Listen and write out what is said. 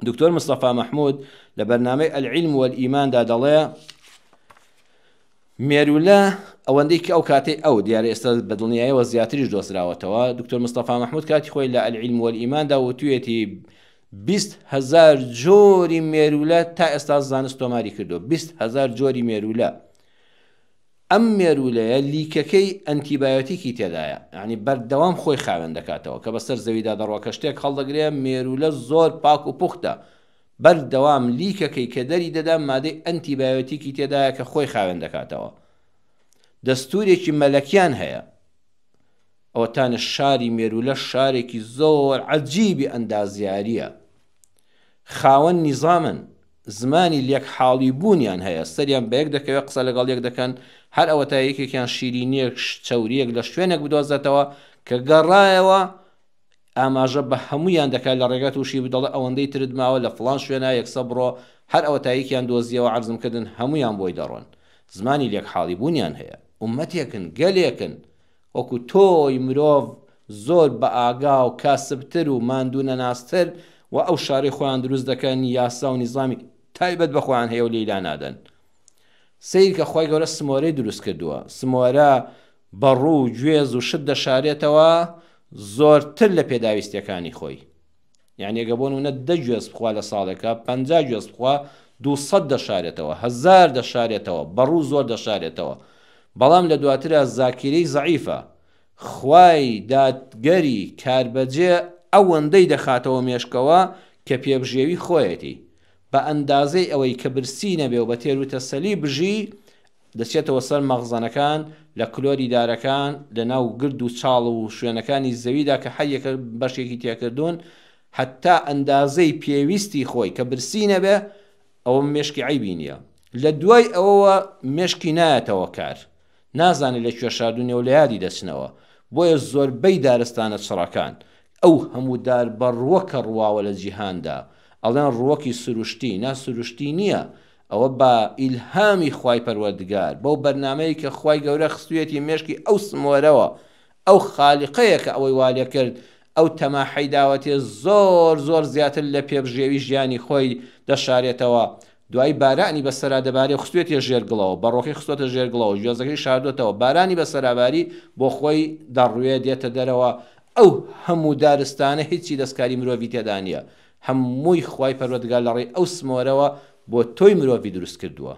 دکتۆر مستەفا مەحمود لە بەرنامەی العلم والایمان دا دەڵێ مێرولە ئەوەندەی کە ئەو کاتەی ئەو دیارە ئێستا بە دڵنیایەوە زیاتریش دۆزراوەتەوە دکتۆر مستەفا مەحمود کاتی خۆی لە العلم والایمان دا وتویەتی 20 هەزار جۆری مێرولە تا ئێستا زانست تۆماری کردو 20 هەزار جۆری مێرولە. ئەم مێروولەیە لیکەکەی ئەنتیبایۆتیکی تێدایە، یانی بەردەوام خۆی خاوێن دەکاتەوە، کە بەسەر زەویدا دەڕوا کە شتێک هەڵدەگرێ، مێروولە زۆر پاک و پوختە، بەردەوام لیکەکەی کە دەری دەدا مادەی ئەنتیبایۆتیکی تێدایە کە خۆی خاوێن دەکاتەوە. دەستوورێکی مەلەکیان هەیە. ئەوەتانە شاری مێروولە شارێکی زۆر عەجیبی ئەندازیارییە. خاوەن نیزامن، زمانی لێک حاڵی بوونیان هەیە، سەریان بەیەک دەکەوێت قسە لەگەڵ یەک دەکەن، هەر ئەوەتا یەکێکیان شیرینیەک چەوریەک لە شوێنێک بدۆزێتەوە کە گەڕایەوە ئاماژە بە هەموویان دەکات لە ڕێگا تووشی بوو دەڵێ ئەوەندەی ترت ماوە لە فڵان شوێنا یەکسە بڕۆ، هەر ئەوەتا یەکیان دۆزیەوە عەرزم کردن هەموویان بۆی دەڕۆن. زمانی لێک حاڵی بوونیان هەیە. ئوممەتێکن، گەلێکن وەکو تۆی مرۆڤ زۆر بە ئاگا و کاسبتر و ماندوونەناستر و ئەو شارەی خۆیان دروست دەکەن یاسا و نیزامی تایبەت بە خۆیان هەیە و لێی لانادەن. سەیرکە خوای گەورە سمۆرەی دروست کردووە سمۆرە بەڕوو و گوێز و شت دەشارێتەوە زۆرتر لە پێداویستیەکانی خۆی. یانی ئەگە بۆ نمونە دە گوێز بخوا لە ساڵێکا 50 گوێز بخوا 200 دەشارێتەوە هەزار دەشارێتەوە بەڕوو زۆر دەشارێتەوە بەڵام لە دواترا زاکیرەی زەعیفە خوای دادگەری کاربەجێ ئەوەندەی دەخاتەوە مێشکەوە کە پێبژێوی خۆیەتی بە ئەندازەی ئەوەی کە برسی نەبێ و بە تێروتەسەلی بژی دەچێتەوە سەر مەخزەنەکان، لە کلۆری دارەکان، لە ناو گرد و چاڵ و شوێنەکانی زەویدا کە هەر یەکە بەشێکی تێکردوون، هەتا ئەندازەی پێویستی خۆی کە برسی نەبێ، ئەوە مێشکی عەیبی نییە. لە دوای ئەوەوە مێشکی نایەتەوە کار. نازانێ لە کوێ شاردوونیە و لە یادی دەچنەوە. بۆیە زۆربەی دارستانە چڕەکان، ئەو هەموو دار بەڕووە کە ڕواوە لە جیهاندا، ئەڵێن ڕووەکی سروشتی، نا سروشتی نییە، ئەوە بە ئیلهامی خوای پەروەردگار، بەو بەرنامەیەی کە خوای گەورە خستویەتی مێشکی ئەو سمۆرەوە، ئەو خالیقەیە کە ئەوەی وا لێکرد، ئەو تەماحەی داوەتێ زۆر زۆر زیاتر لە پێبژێوی ژیانی خۆی دەشارێتەوە، دوایی بارانی بەسەرا دەبارێ و خستویەتیە ژێر گڵەوە، بەڕۆکەی خستۆتە ژێر گڵەوە، گوێزەکەی شاردۆتەوە، بارانی بەسەرا باری، بۆ خۆی دەڕوێ دێتە دەرەوە، ئەو هەموو دارستانە هیچی دەستکاری مرۆڤی تێدا نیە، هەمووی خوای پەروەردگار لەڕێی ئەو سمۆرەوە بۆ تۆی مرۆڤی دروست کردووە.